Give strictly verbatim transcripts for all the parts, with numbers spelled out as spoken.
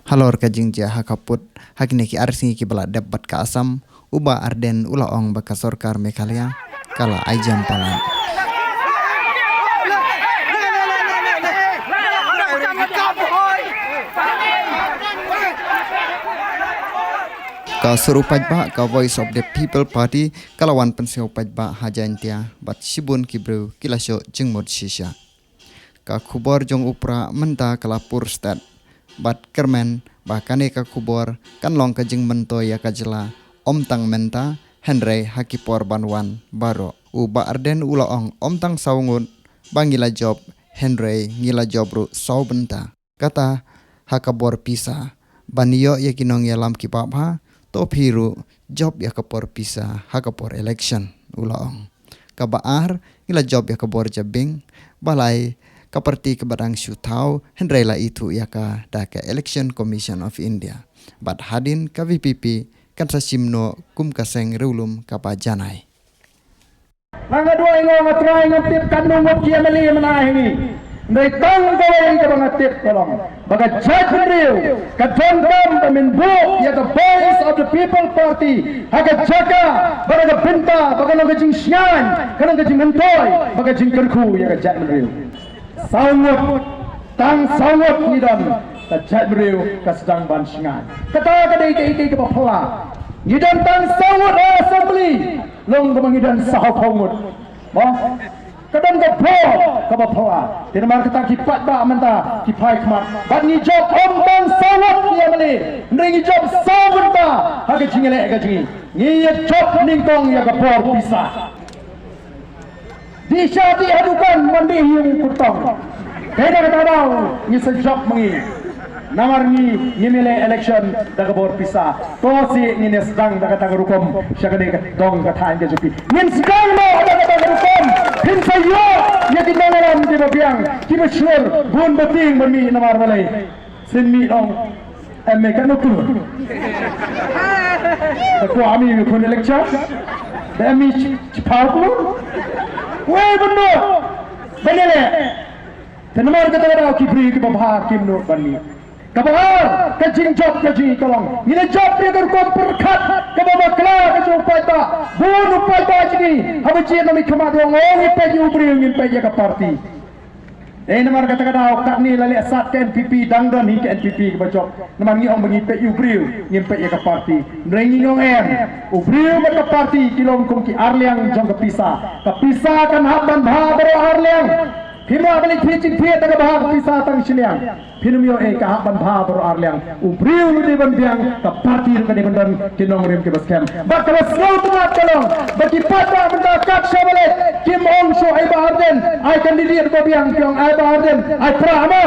Halor ka jingjia ha ka pud ha kine ki ar sngi kiba la dep bad ka Assam, u Bah Ardent u la ong ba ka sorkar Meghalaya ka la ai jam palat. Ka sur u paidbah ka Voice of the People Party ka la wan pynsngew paidbah ha Jaintia bad shibun ki briew ki la shoh jingmut shisha. Ka khubor jong u Prah mynta ka la pur stet bad kyrmen ba kane ka khubor kan long ka jingmyntoi ïa ka jylla, ym tang mynta hynrei ha ki por ban wan baroh. U Bah Ardent u la ong ym tang saw ngut ba ngi la jop hynrei ngi la jop ruh saw bynta. Kata ha ka bor pisa ban ïoh ïa ki nongïalam kiba bha, to phi ruh jop ïa ka bor pisa ha ka por election, u la ong. Kaba ar, ngi la jop ïa ka bor jabieng, ba lai ka party kaba dang shu thaw hynrei la ithuh ïa ka da ka Election Commission of India. Bad hadien ka V P P kan sa shim noh kum ka seng riewlum kaba janai. Nga nga duwai, nga nga trai, nga tip katno ngut ki M L A mynta hi ngi. Hynrei tang kawei kaba nga tip ka long ba ka jaitbynriew ka donkam ba men buh ïa ka Voice of the People Party ha ka jaka ba ka bynta ba ka long ka jingshngaiñ, ka long ka jingmyntoi, ba ka jingkyrkhu ïa ka jaitbynriew. Saw ngut, tang saw ngut ngi don, ka jaitbynriew ka sdang ban shngaiñ. Kata ka dei kaei kaei kaba phylla. Ngi don tang saw ngut ha Assembly, long kumba ngi don saw phew ngut. Mo? Ka don ka bor kaba phylla. Te namar kata ki paidbah mynta ki phai khmat. Bad ngi jop ym tang saw ngut ki M L A, hynrei ngi jop saw bynta ha ka jingïaleh ka jong ngi. Ngi ïa jop nyngkong ïa ka bor pisa. Dih sha dih ha dukan ban dih ïing kyrtong. Te da kata ka daw ngi sa jop ma ngi. Namar ngi ngim ïaleh election da ka bor pisa. To shi ngin ïa sdang da kata ka rukom sha kane ka dong ka thaiñ ka jong phi. Ngin sdang noh da kata ka rukom. Phin sa ïoh ïa ki nongïalam kiba biang, kiba shlur bun ba tieng ban mih namar balei. Sien mih long, em, me katno klur. Ka kwah mih me khun election. Da em mih chi, chiphaw klur. Wei bynta. Ban ïaleh. Te namar kata ka daw ki briew kiba bha kim nud ban mih. Kaba ar, ka jingjop ka jong ngi ka long, ngi la jop ïa ka rukom pyrkhat kaba bakla ka jong u paidbah. Bun u paidbah jong ngi haba jied na mih khmat, ong, ong, ngin peit ïa u briew, ngin peit ïa ka party. Eh, namar kata ka daw katne la leh sat ka N P P, dang don hi ka N P P kaba jop. Namar ngi ong ba ngi peit ïa u briew, ngim peit ïa ka party. Hynrei ngi ong em, u briew bad ka party ki long kum ki arliang jong ka pisa. Ka pisa kan hap ban bha baroh arliang. Phim lah ban leit thied jingthied da kaba bha ka pisa tang shiliang. Phin ym ïoh ei, ka hap ban bha baroh arliang. U briew ruh dei ban biang, ka party ruh ka dei ban don ki nongrim kiba skhem. Bad kaba sngewtynnat ka long ba ki paidbah mynta kat shaba leit kim ong shuh, ai Bah Ardent, ai candidate ba biang, ki ong ai Bah Ardent, ai Prah ma.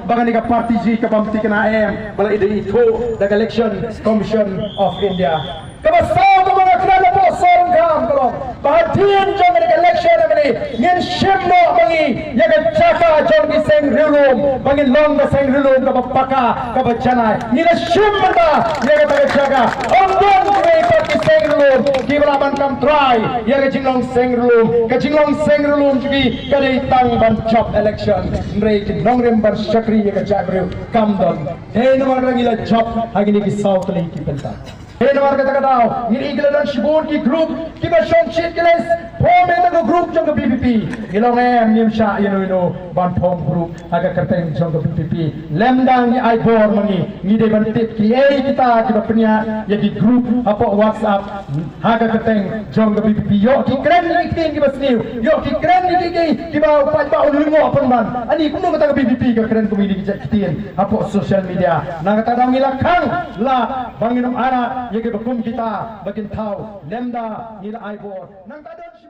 Ba kane ka party jong ngi ka bym thikna em, ba la i dei ithuh da ka Election Commission of India. Kaba saw kaba nga kren hapoh Sohryngkham ka long ba hadien jong kane ka election kane, ngin shim noh ma ngi ïa ka jaka jong ki seng riewlum, ba ngin long ka seng riewlum kaba paka, kaba janai. Ngi la shim mynta ïa kata ka jaka. Ym don kiwei pat ki seng riewlum kiba lah ban kam trai ïa ka jinglong seng riewlum. Ka jinglong seng riewlum jong ki ka dei tang ban jop election, hynrei ki nongrim ban shakri ïa ka jaitbynriew kam don. Dei namar kata ngi la jop ha kine ki saw tylli ki bynta. Hei, namar kata ka daw, ngi la ïohi ki la don shibun ki group kiba shong shit ki leh form ïa ka group jong ka V P P. Ngi la ong em, ngim shah ïano ïano ban form group ha ka kyrteng jong ka V P P. Lymda ngi ai bor ma ngi, ngi dei ban tip kiei kita kiba pynïaid ïa ki group hapoh WhatsApp ha ka kyrteng jong ka V P P. Ïoh ki kren ïa ki ktien kiba sniew, ïoh ki kren ïa ki, ki, kiba u paidbah u lyngngoh pynban. Ani kumno kata ka V P P ka kren kum ïa ki jait ktien hapoh social media. Na kata ka daw ngi la khang lad ba ngin ym ailad ïa kiba kum kita ba kin thaw, lymda ngi la ai bor. Nangta don shi